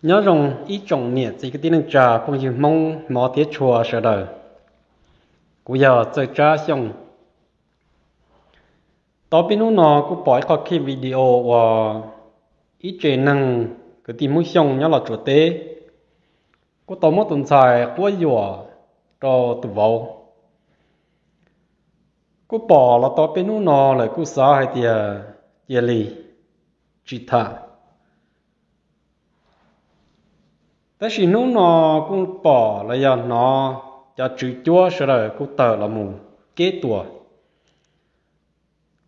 Nyob zoo ib tsoom niam txiv kwv tij neej tsa phooj ywg Hmoob hmov thiab tshua sawv daws. Kuv yog Txawj Tsab Xyooj. Tau peb hnub no kuj pom ib qho clip video uas ib tsev neeg kwv tij Hmoob Xyooj nyob Los Tsuas teb kuj tau muab tus ntxhais quab yuam rau tus vauv. Kuj pom los tau peb hnub no lawm kuj xav hais tias cia li tsis tham. Tab sis hnub no kuj pom los yog hnov cov tswv cuab sawv daws kuj tawm los mus keb tuas,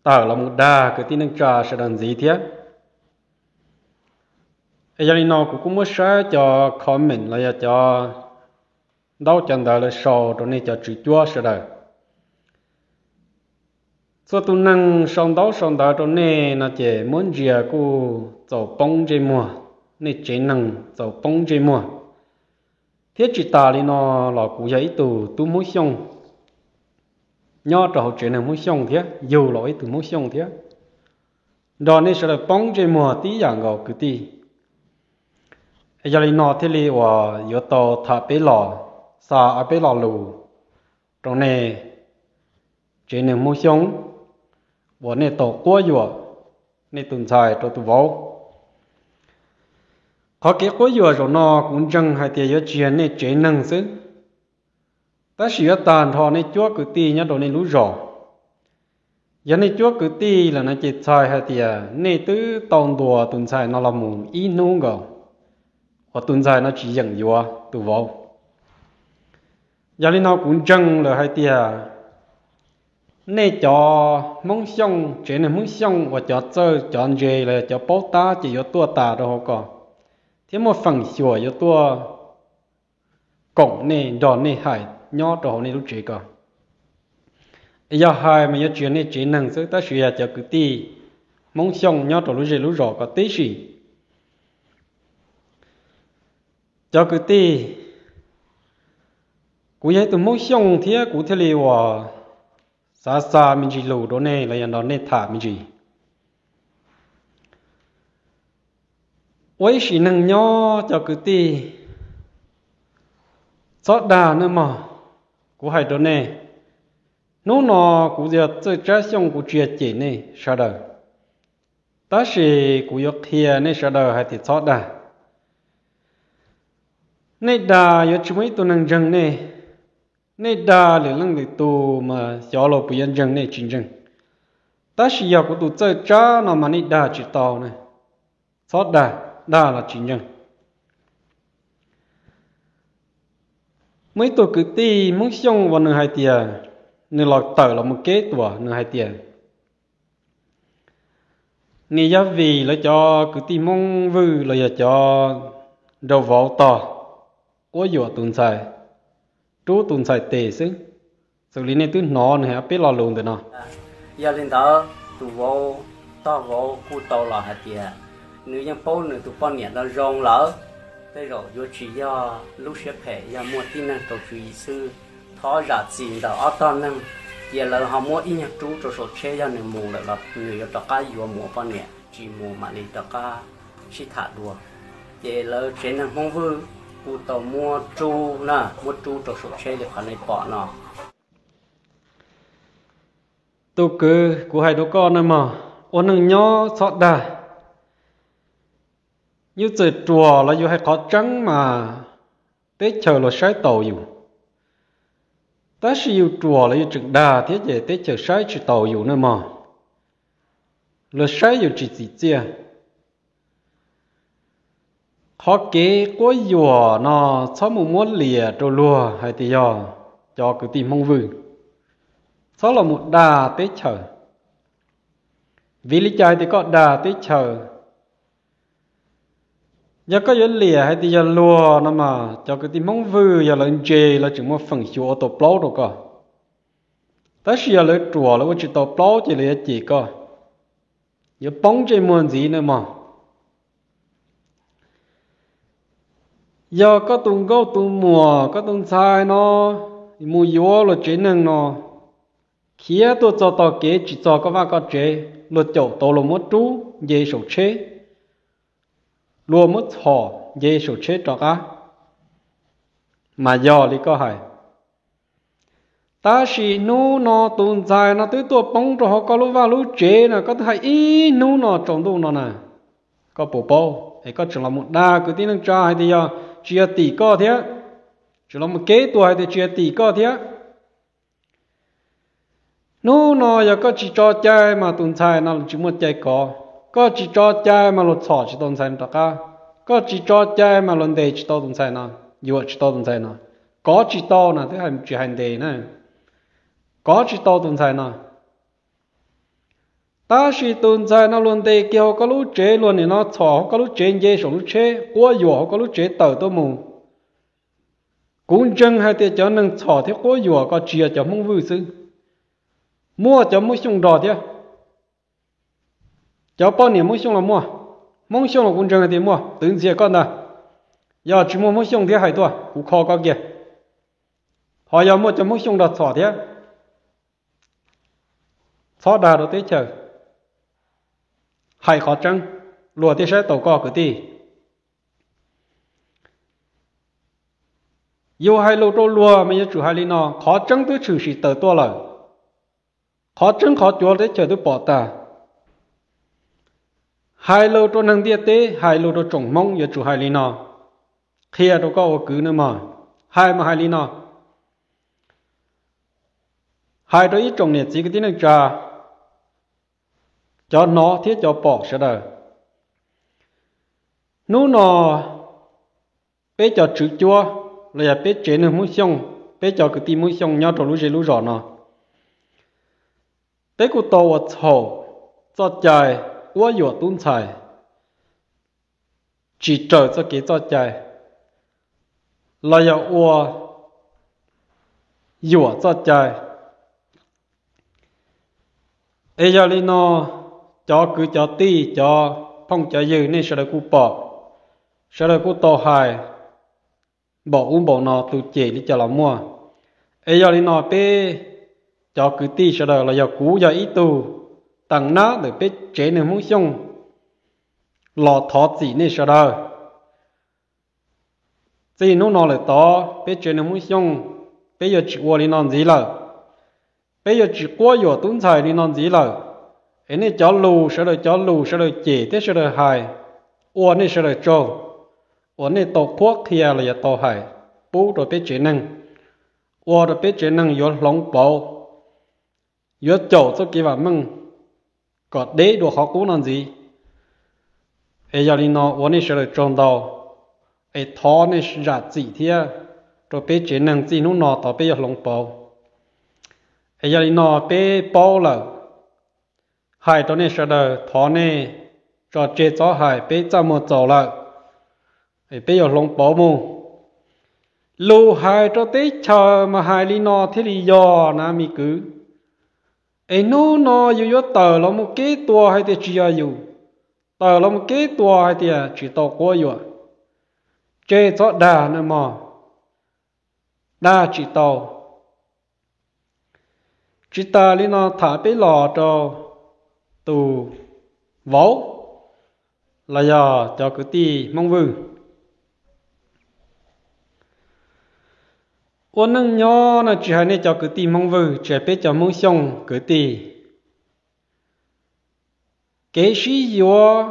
tawm los mus dag kwv tij neej tsa sawv daws ntxiv thiab. Es yog li no kuv kuj muab saib cov comment los yog cov ntaub cov ntawv lawv sau rau nej cov tswv cuab sawv daws. Txhua tus neeg sau ntaub sau ntawv rau nej no ces muab ntsia kuj txaus poob ntsej muag, nej tsev neeg txaus poob ntsej muag. Thiab tsis tas li no los kuv yog ib tug tub Hmoob Xyooj nyob rau hauv tsev neeg Hmoob Xyooj thiab, yug los ib tug Hmoob Xyooj thiab, nrog nej sawv daws poob ntsej muag tib yam nkaus kwv tij. Yog li no thiaj li uas yuav tau tham peb los, xa peb lo lus rau nej tsev neeg Hmoob Xyooj uas nej tau quab yuam nej tus ntxhais rau tus vauv. Qhov kev quab yuam zaum no kuv ntseeg hais tias yuav tsis yog nej tsev neeg xwb, tab sis yuav tag nrho nej cuab kwv tij nyob rau nej lub zos. Yog nej cuab kwv tij lawm no ces txhais hais tias nej twb tau ntuas tus ntxhais no los mus ib hnub nkaus, uas tus ntxhais no tsis yeem yuav tus vauv. Yog li no kuv ntseeg lawm hais tias nej cov Hmoob Xyooj, tsev neeg Hmoob Xyooj uas cov txawj cov ntse los yog cov paub tab ces yuav tuaj tas rau hauv ko, thiab muaj feem xyuam yuav tuaj koom nej nrog nej hais nyob rau hauv nej lub tsev ko. Yog hais mas yuav tsis yog nej tsev neeg xwb tab sis yog cov kwv tij Hmoob Xyooj nyob rau lub zej lub zos ko tib si. Cov kwv tij, kuv yog ib tug Hmoob Xyooj thiab kuv thiaj li uas xav xa me ntsis lus rau nej los yog nrog nej tham me ntsis. Ua ib sim neej nyob cov kwv tij, txhob dag nawb mog. Kuv hais rau nej, hnub no kuv yog Txawj Tsab Xyooj, kuv tsis yog cem nej sawv daws, tab sis kuv yuav qhia nej sawv daws hais tias txhob dag. Nej dag yuav tsis muaj ib tug neeg ntseeg nej. Nej dag lwm leej lwm tus mas xyov luag puas yuav ntseeg nej tsis ntseeg. Tab sis yog kuv tus Txawj Tsab no mas nej dag tsis tau na. Txhob dag, dag los tsis ntseeg. Muaj ib tug kwv tij Hmoob Xyooj uas nws hais tias, nws los tawm los mus keb tuas, nws hais tias nws yog vim lawv cov kwv tij Hmoob Vwj los yog cov nraug vauv tog quab yuam tus ntxhais, rub tus ntxhais tes xwb. Xws li nej twb hnov nws hais peb lo lus ntawm no. Yog li ntawd tus vauv, tog vauv kuj tau los hais tias nws yeej paub nws tus poj niam no zoo lawm, tej zaum yuav tsis yog lub siab phem, yog muaj tib neeg rau tswv yim xwb. Thov zam txim ntawm ob tog neeg, cia lawv ho muab ib nyuag rub rau saum tsheb, yog nws mus lawm los nws yuav rov qab yuav mus ua poj niam, tsis mus mam li rov qab sib tham dua. Ces lawv tsev neeg Hmoob Vwj kuj tau muab rub na, muab rub rau saum tsheb li qhov nej pom no. Tus kwv, kuv hais rau koj na mog, ua neej nyob txhob dag. Yus txawm ruam los yus hais qhov tseeb mas teb chaws luag saib taus yus, tab sis yus ruam los yus tseem dag thiab ces teb chaws saib tsis taus yus na mog. Luag saib yus tsis txim txiaj. Qhov kev quab yuam no txhob mus muab liam rau luag hais tias yog cov kwv tij Hmoob Vwj. Txhob los mus dag teb chaws. Vim li cas hais tias koj dag teb chaws? Yog koj yuav liam hais tias yog luag no mas cov kwv tij Hmoob Vwj yog lawv ntse lawv tseem muaj feem xyuam ua tau plaub rau koj. Tab sis yog lawv ruam lawv ua tsis tau plaub ces lawv yuav cem koj, yuav poob ntsej muag ntxiv na mog. Yog koj tus nkauj tus muam koj tus ntxhais no mus yuav luag tsev neeg no, khiav tuaj txog tog kev tsis txog koj vaj koj tsev, luag caum tau luag muab rub nce saum tsheb, luag muab txhom nce saum tsheb rov qab, mas yog li koj hais. Tab sis hnub no tus ntxhais no twb tuaj poob rau hauv koj lub vaj lub tsev na, koj twb hais ib hnub no tsaus ntuj no na. Koj puas paub? Es koj tseem los mus dag kwv tij neej tsa hais tias yog tsis yog tim koj thiab, tseem los mus keb tuas hais tias tsis yog tim koj thiab. Hnub no yog koj tsis tso cai mas tus ntxhais no tsis muaj cai kov. Koj tsis tso cai mas luag txhom tsis tau ntxhais rov qab. Koj tsis tso cai mas luag ntes tsis tau tus ntxhais no, yuam tsis tau tus ntxhais no. Kov tsis tau no twb hais tsis hais ntes na, kov tsis tau tus ntxhais no. Tab sis tus ntxhais no luag ntes kiag hauv koj lub tsev, luag nim no txhom hauv koj lub tsev, nce saum lub tsheb, quab yuam hauv koj lub tsev tawm tuaj mus. Kuv ntseeg hais tias cov neeg txhom thiab quab yuam ko tsis yog cov Hmoob Vwj xwb, muaj cov Hmoob Xyooj nrog thiab. Cov poj niam Hmoob Xyooj los muaj, Hmoob Xyooj los kuv ntseeg hais tias muaj, twv ntxias koj ntag. Yog tsis muaj Hmoob Xyooj thiab hais tuaj, kuv kho koj kiag. Ho yog muaj cov Hmoob Xyooj nrog txhom thiab, txhob dag rau teb chaws, hais qhov tseeb, luag thiaj saib taus koj kwv tij. Yus hais lus rau luag mas yuav tsum hais li no, qhov tseeb twb tshwm sim tawm tuaj lawm, qhov tseeb qhov cuav teb chaws twb pom tag. Hais lus rau neeg ntiaj teb, hais lus rau tsoom Hmoob yuav tsum hais li no, qhia rau koj ua kwv nawb mog, hais mas hais li no. Hais rau ib tsoom niam txiv kwv tij neej tsa, cov hnov thiab cov pom sawv daws, hnub no peb cov tswv cuab los yog peb tsev neeg Hmoob Xyooj, peb cov kwv tij Hmoob Xyooj nyob rau lub zej lub zos no, peb kuj tau ua txhaum txoj cai quab yuam tub ntxhais, tsis raws txoj kev txoj cai, los yog ua yuam txoj cai. Es yog li no, cov kwv cov tij, cov phooj cov ywg, nej sawv daws kuj pom, sawv daws kuj tau hais npaum ub npaum no, tus cem li cas los muaj. Es yog li no peb cov kwv tij sawv daws los yog kuv yog ib tug teev nab ntawm peb tsev neeg Hmoob Xyooj los thov txim nej sawv daws. Txij hnub no lawm tod peb tsev neeg Hmoob Xyooj, peb yuav tsis ua li no ntxiv lawm. Peb yuav tsis quab yuam tub ntxhais li no ntxiv lawm. Es nej cov lus, sawv daws cov lus sawv daws cem thiab sawv daws hais, ua nej sawv daws tsaug uas nej tau qhuab qhia los yog tau hais pub rau peb tsev neeg, ua rau peb tsev neeg yuav hloov pauv, yuav caum txoj kev vam meej kom deb dua qhov qub no ntxiv. Es yog li no ua nej sawv daws tsaug ntau, es thov nej zam txim thiab rau peb tsev neeg, txij hnub no tod peb yuav hloov pauv. Es yog li no peb paub lawm, hais rau nej sawv daws, thov nej tso tseg txhob hais, peb txaj muag txaus lawm, es peb yuav hloov pauv mus. Lus hais rau teb chaws mas hais li no thiaj li yog na me kwv. Es hnub no yus yuav tawm los mus keb tuas hais tias tsis yog yus, tawm los mus keb tuas hais tias tsis tau quab yuam, tseg txhob dag nawb mog, dag tsis tau. Tsis tas li no tham peb los rau tus vauv los yog cov kwv tij Hmoob Vwj. Ua neej nyob no tsis hais nej cov kwv tij Hmoob Vwj, tsis hais peb cov Hmoob Xyooj kwv tij, kev sib yuav,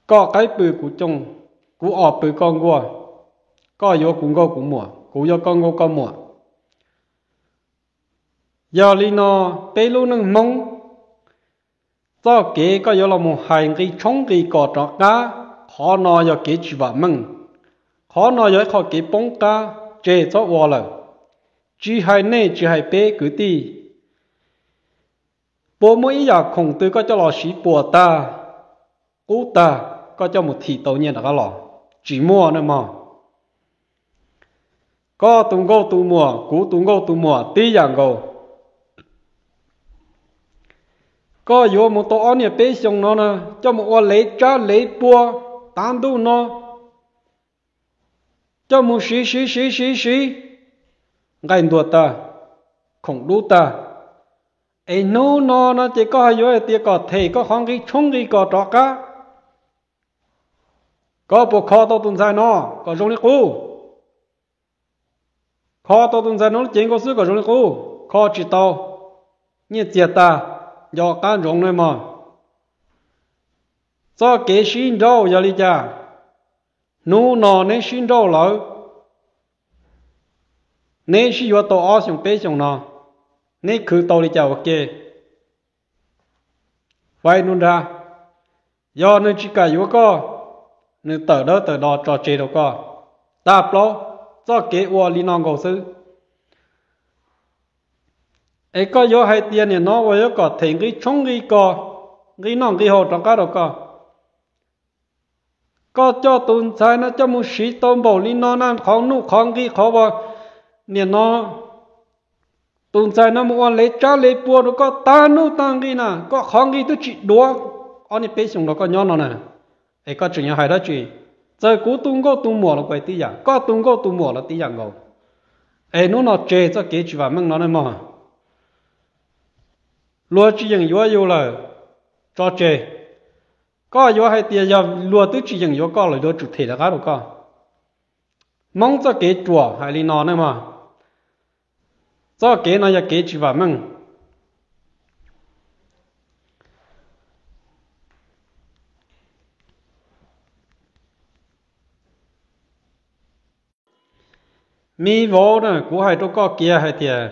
koj qaib pw kuv cooj, kuv os pw koj nkuaj, koj yuav kuv nkauj kuv muam, kuv yuav koj nkauj koj muam. Yog li no, peb lub neej Hmoob, txoj kev koj yuav los mus hais nqi tshoob nqi kos rov qab, qhov no yog kev tsis vam meej, qhov no yog ib qho kev poob qab, tseg txhob ua lawm. Tsis hais nej tsis hais peb kwv tij, puas muaj ib yam khoom twg koj coj los siv puas tag, qub tag, koj coj mus thim tau nyiaj rov qab los? Tsis muaj nawb mog. Koj tus nkauj tus muam, kuv tus nkauj tus muam tib yam nkaus. Koj yuav mus tau ob niag peb xyoo no na, coj mus ua lev tsab lev pua tav ntuj no, coj mus siv siv siv siv siv, nqaij ntuag tag, khoom dub tag. Es hnub no no ces koj ho yuav hais tias kom them koj qhov nqi tshoob nqi kos rov qab. Koj puas kho tau tus ntxhais no kom zoo li qub? Kho tau tus ntxhais no lub cev nkaus xwb kom zoo li qub, kho tsis tau, nyiaj txiag tag, nco qab ntsoov nawb mog. Txoj kev sib nrauj yog li cas? Hnub no neb sib nrauj lawm, neb sib yuav tau ob xyoos peb xyoos no, neb khwv tau li cas ua ke? Faib nruab nrab, yog nws tsis kam yuav koj, nws tawm dawb tawm do tso tseg rau koj. Tag plaub, txoj kev ua li no nkaus xwb. Es koj yuav hais tias nim no uas yuav kom them nqi tshoob nqi kos, nqi noj nqi haus rov qab rau koj. Koj coj tus ntxhais no coj mus siv tau npaum li no na, qhov nuj qhov nqi qhov uas nim no tus ntxhais no mus ua lev tsab lev pua rau koj tag nuj tag nqi na, koj qhov nqi twb tsis duav ob niag peb xyoos los koj nyob no na, es koj tseem yuav hais dab tsi? Txawm kuv tu nkauj tu muam los kuj tib yam, koj tu nkauj tu muam los tib yam nkaus. Es hnub no tseg txoj kev tsis vam meej no nawb mog. Luag tsis yeem yuav yus lawm, tso tseg. Koj yuav hais tias yog luag twb tsis yeem yuav koj lawm, luag tsum them rov qab rau koj. Hmoob txoj kev ruam hais li no nawb mog. Txoj kev no yog kev tsis vam meej. Me vauv na, kuv hais rau koj kiag hais tias,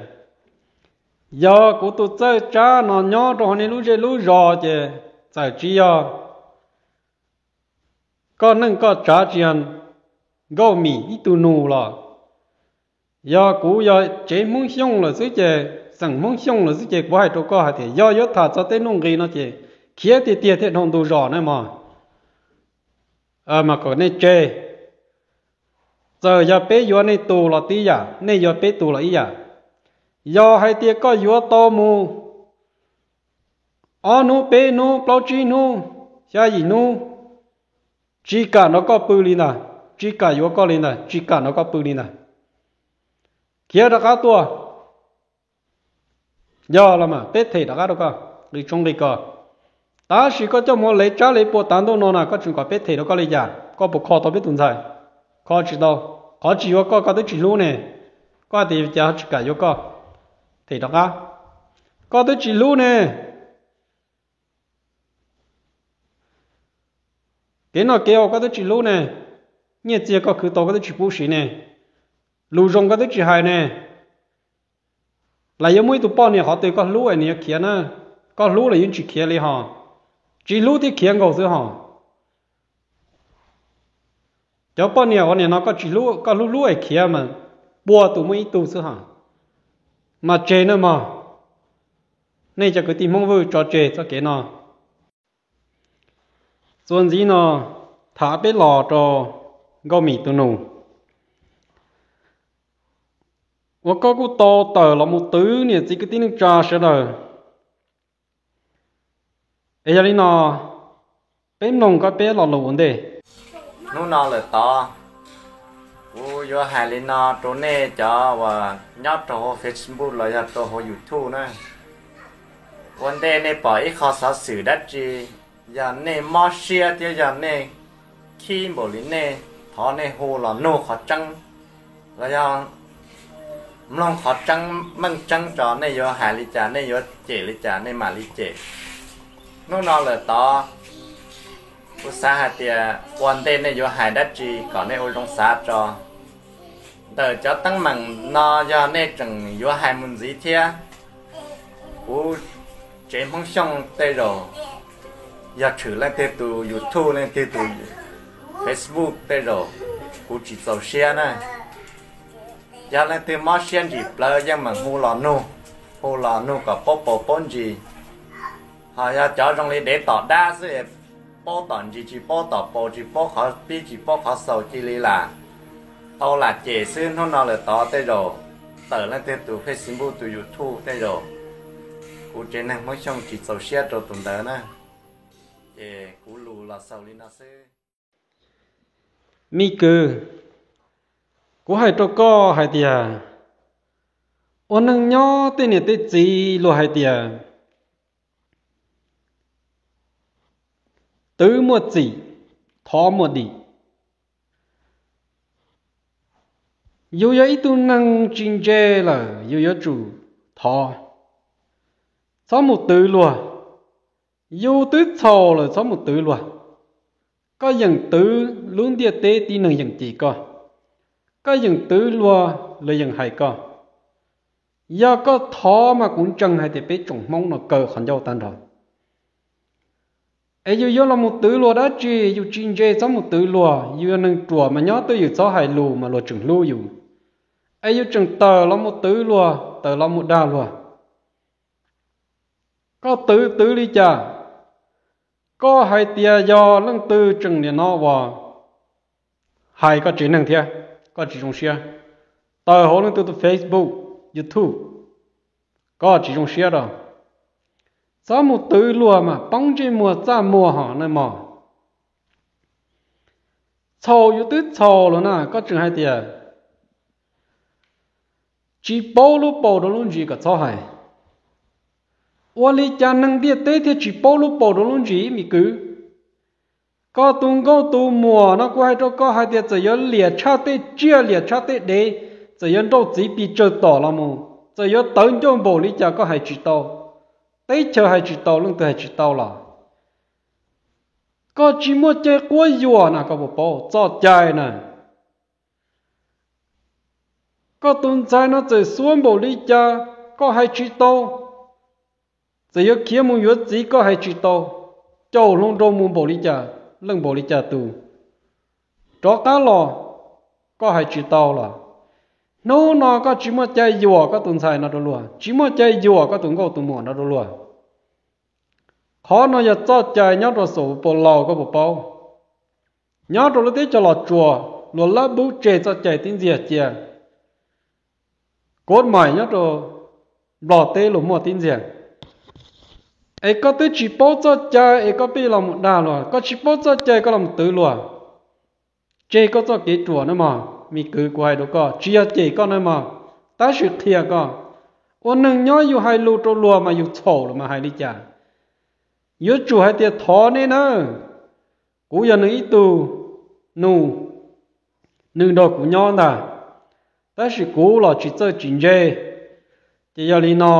yog kuv tus txawj tsab no nyob rau hauv nej lub zej lub zos ces txawm tsis yog koj neej koj tsav, tsis yog Nkauj Mim ib tug nus los, yog kuv yog tsev Hmoob Xyooj lawm xwb ces, xeem Hmoob Xyooj lawm xwb ces kuv hais rau koj hais tias yog yuav tham txog tej nuj nqis no ces khiav tiag tiag thiaj dhau ntug zos nawb mog. Mas kom nej tseg. Txawm yog peb yuav nej tus los tib yam, nej yuav peb tus los ib yam. Yog hais tias koj yuav tau mus ob hnub peb hnub plaub tsib hnub xya yim hnub, tsis kam nrog koj pw li ntag, tsis kam yuav koj li ntag, tsis kam nrog koj pw li ntag, khiav rov qab tuaj. Yog los mas peb them rov qab rau koj, nqi tshoob nqi kos. Tab sis koj coj mus lev tsab lev pua tav ntuj no na, koj tseem kom peb them rau koj li cas? Koj puas kho tau peb tus ntxhais? Kho tsis tau. Qhov tsis yuav koj, koj twb tsis hlub ne, koj hais tias cas tsis kam yuav koj, them rov qab. Koj twb tsis hlub ne. Kev noj kev haus koj twb tsis hlub ne, nyiaj txiag koj khwv tau koj twb tsis pub siv ne, lus zoo koj twb tsis hais ne. Lam yuav muaj ib tug poj niam qhov twg koj hlub es nws yuav khiav na, koj hlub los yeej tsis khiav li hos, tsis hlub thiab khiav nkaus xwb hos. Cov poj niam uas nim no koj tsis hlub, koj hlub hlub es khiav mas puag tus muaj ib tug xwb hos. Mas tseg nawb mog, nej cov kwv tij Hmoob Vwj tso tseg txoj kev no. Txuas ntxiv no tham peb los rau Nkauj Mim tus nus uas koj kuj tau tawm los mus twv niam txiv kwv tij neej tsa sawv daws. Es yog li no, peb mloog koj peb lo lus ua ntej. Hnub no lawm tod, kuv yuav hais li no rau nej cov uas nyob rau hauv Facebook los yog rau hauv YouTube na. Ua ntej nej pom ib qho xov xwm dab tsi, yog nej mob siab thiab yog nej khib npaum li nej, thov nej hu los nug qhov tseeb, los yog mloog qhov tseeb meej tseeb tso nej yuav hais li cas, nej yuav cem li cas nej mam li cem. Hnub no lawm tod, kuv xav hais tias ua ntej nej yuav hais dab tsi kom nej ua zoo xav tso. Ntawm cov teeb meem no yog nej tseem yuav hais mus ntxiv thiab, kuv tsev Hmoob Xyooj tej zaum yog tshwm leej twg tus YouTube, leej twg tus Facebook tej zaum kuv tsis txaus siab na. Yog leej twg mob siab ntsim plawv yeej meem hu los nug, hu los nug kom paub paus paub ntsis. Ho yog cov zoo li dev tom dab xwb, paub tom ntsis tsis paub tom paus, tsis paub qhov pib tsis paub qhov xaus cia li lam tau lam cem xwb. Hnub no lawm tod tej zaum tawm leej twg tus Facebook tus YouTube tej zaum kuv tsev neeg Hmoob Xyooj tsis txaus siab rau tus ntawd na. Ces kuv lus los xaus li no xwb. Me kwv, kuv hais rau koj hais tias, ua neej nyob tej niam tej txiv luag hais tias, twv muaj txim, thov muaj dim. Yus yog ib tug neeg tsis ntse lawm, yus yuav tsum thov, txhob mus twv luag. Yus twb txhaum lawm, txhob mus twv luag. Koj yeem twv, lub ntiaj teb tib neeg yeem cem koj. Koj yeem twv luag, luag yeem hais koj. Yog koj thov mas kuv ntseeg hais tias peb tsoom Hmoob no kaw qhov ncauj tag nrho. Es yus yuav los mus twv luag dab tsi? Yus tsis ntse txhob mus twv luag. Yus yog neeg ruam mas nyob twj ywm txhob hais lus mas luag tseem hlub yus. Es yus tseem tawm los mus twv luag, tawm los mus dag luag. Koj twv twv li cas? Koj hais tias yog leej twg tseem nim no uas hais koj tsev neeg thiab, koj tsis zoo siab, tawm hauv leej twg tus Facebook, YouTube, koj tsis zoo siab rau. Txhob mus twv luag mas poob ntsej muag txaj muag hos na mog. Txhaum yus twb txhaum lawm na, koj tseem hais tias tsis paub lub paus rau lub ntsis kom txhob hais. Ua li cas neeg ntiaj teb thiaj tsis paub lub paus rau lub ntsis, me kwv? Koj tus nkauj tus muam no, kuv hais rau koj hais tias txawm yuav liam tshaj tej tsiaj, liam tshaj tej dev, txawm yuav nrauj txiv pis tsawg tom los mus, txawm yuav tawv ncauj npaum li cas koj hais tsis tau. Teb chaws hais tsis tau, leej twg hais tsis tau los koj tsis muaj cai quab yuam na, koj puas paub txoj cai na? Koj tus ntxhais no txawm xuab npaum li cas koj hais tsis tau, txawm yuav khiav mus yuav txiv koj hais tsis tau, caum hluas nraug mus npaum li cas, leej npaum li cas tus, rov qab los koj hais tsis tau los. Hnub no koj tsis muaj cai yuam koj tus ntxhais no rau luag, tsis muaj cai yuam koj tus nkauj tus muam no rau luag. Qhov no yog txoj cai nyob rau xaus pos laus, koj puas paub? Nyob rau lub teb chaws Los Tsuas luag lab bub tseg txoj cai tib ntxiag cia. Kod mais nyob rau Nplog teb luag muaj tib ntxiag. Es koj twb tsis paub txoj cai es koj pheej los mus dag luag, koj tsis paub txoj cai koj los mus twv luag. Tseg koj txoj kev ruam na mog, me kwv, kuv hais rau koj tsis yog cem koj na mog, tab sis qhia koj. Ua neeg nyob yus hais lus rau luag mas yus txhaum lawm mas hais li cas? Yuav tsum hais tias thov nej na, kuv yog nws ib tug nus, nws nrog kuv nyob ntag, tab sis kuv los tsis txawj tsis ntse, ces yog li no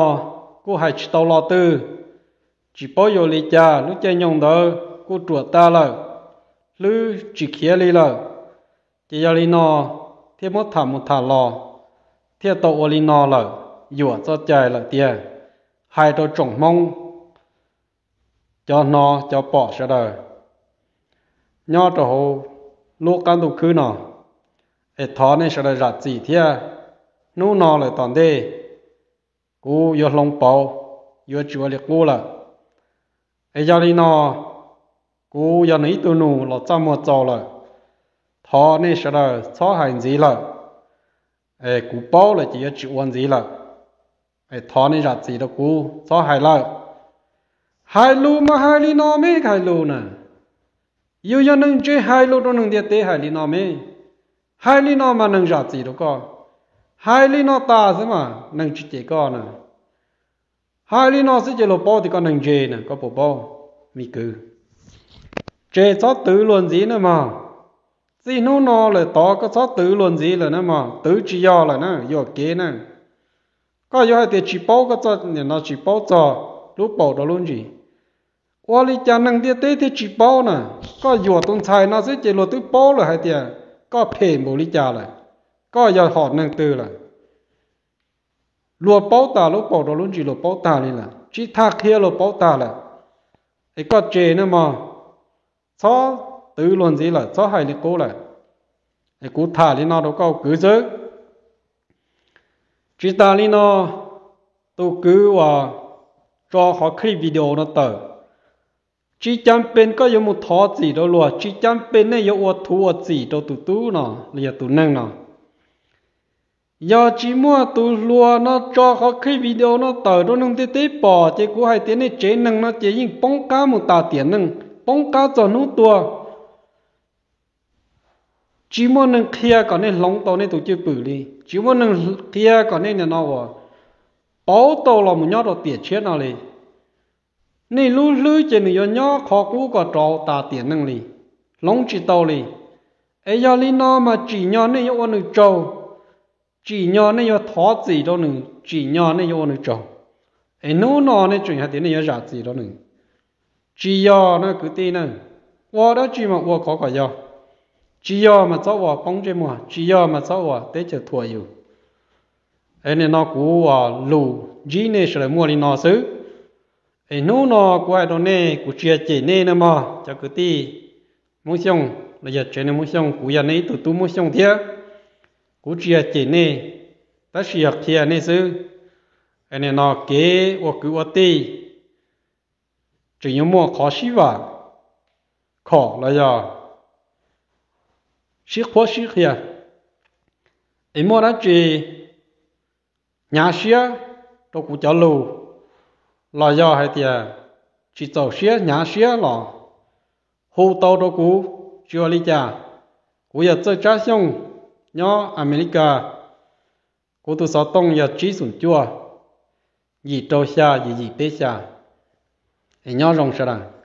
kuj hais tsis tau lo twg, tsis paub yuav li cas, lub caij nyoog ntawd kuj ruam tag lawm, hlwb tsis khiav li lawm. Ces yog li no thiaj muab tham mus tham los, thiaj tau ua li no lawm, yuam txoj cai lawm tiag. Hais rau tsoom Hmoob cov hnov cov pom sawv daws nyob rau hauv lub qab ntuj khwb no, es thov nej sawv daws zam txim thiab. Hnub no lawm tom ntej kuv yuav hloov pauv, yuav tsis ua li qub lawm. Es yog li no, kuv yog nws ib tug nus los txaj muag txaus lawm, thov nej sawv daws txhob hais ntxiv lawm. Kuv paub lawm ces yuav tsis ua ntxiv lawm. Thov nej zam txim rau kuv txhob hais lawm. Hais lus mas hais li no me, hais lus na. Yus yog neeg ntse hais lus rau neeg ntiaj teb hais li no me. Hais li no mas neeg zam txim rau koj. Hais li no tas xwb mas neeg tsis cem koj na. Hais li no xwb ces luag paub tias koj neeg ntse na, koj puas paub, me kwv? Ces txhob twv luag ntxiv na mog. Txij hnub no lawm tod koj txhob twv luag ntxiv lawm na mog, twv tsis yog lawm na, yuam kev na. Koj yuav hais tias tsis paub, koj txoj niam no tsis paub txog lub paus rau lub ntsis. Ua li cas neeg ntiaj teb thiaj tsis paub na? Koj yuam tus ntxhais no xwb ces luag twb paub lawm hais tias koj phem npaum li cas lawm. Koj yog hom neeg twg lawm? Luag paub tas lub paus rau lub ntsis, luag paub tag li lawm, tsis tas qhia luag paub tag lawm. Es koj tseg na mog, txhob twv luag ntxiv lawm, txhob hais li qub lawm. Es kuv tham li no rau koj kwv xwb. Tsis tas li no, tus kwv uas tso qhov clip video no tawm, tsis cas pes koj yuav mus thov txim rau luag, tsis cas pes nej yuav ua thuv ua txim rau tus tub no los yog tus neeg no. Yog tsis muaj tus hluas no tso qhov clip video no tawm rau neeg ntiaj teb pom ces kuv hais tias nej tsev neeg no ces yeej poob qab mus tas tiam neej, poob qab txog hnub tuag. Tsis muaj neeg qhia kom nej hloov tau nej tus cwj pwm li, tsis muaj neeg qhia kom nej nim no uas pauv tau los mus nyob rau tiam tshiab no li. Nej lub hlwb ces nws yuav nyob qhov qub kom rau tas tiam neej li, hloov tsis tau li. Es yog li no mas tsim nyog nej yuav ua nws tsaug, Tsim nyog nej yuav thov txim rau nws, tsim nyog nej yuav ua nws tsaug, es hnub no nej tseem hais tias nej yuav zam txim rau nws. Tsis yog na kwv tij na, ua dab tsi mas ua khov kom yog, tsis yog mas txhob ua poob ntsej muag, tsis yog mas txhob ua teb chaws thuam yus. Es nim no kuv ua lus ntsib nej sawv daws muaj li no xwb. Es hnub no kuv hais rau nej, kuv tsis yog cem nej na mog cov kwv tij Hmoob Xyooj los yog tsev neeg Hmoob Xyooj, kuv yog nej ib tug tub Hmoob Xyooj thiab. Kuv tsis yog cem nej, tab sis yog qhia nej xwb. Es nim no kev ua kwv ua tij tseem yuav muaj qhov sib vam khom los yog sib qhuab sib qhia. Es muaj dab tsi hnyav siab rau kuv cov lus, los yog hais tias tsis txaus siab hnyav siab los hu tau rau kuv, tsis ua li cas. Kuv yog Txawj Tsab Xyooj nyob Amelikas, kuv tus xov tooj yog tsib xoom cuaj, yim rau xya yim yim peb xya. Es nyob zoo sawv daws.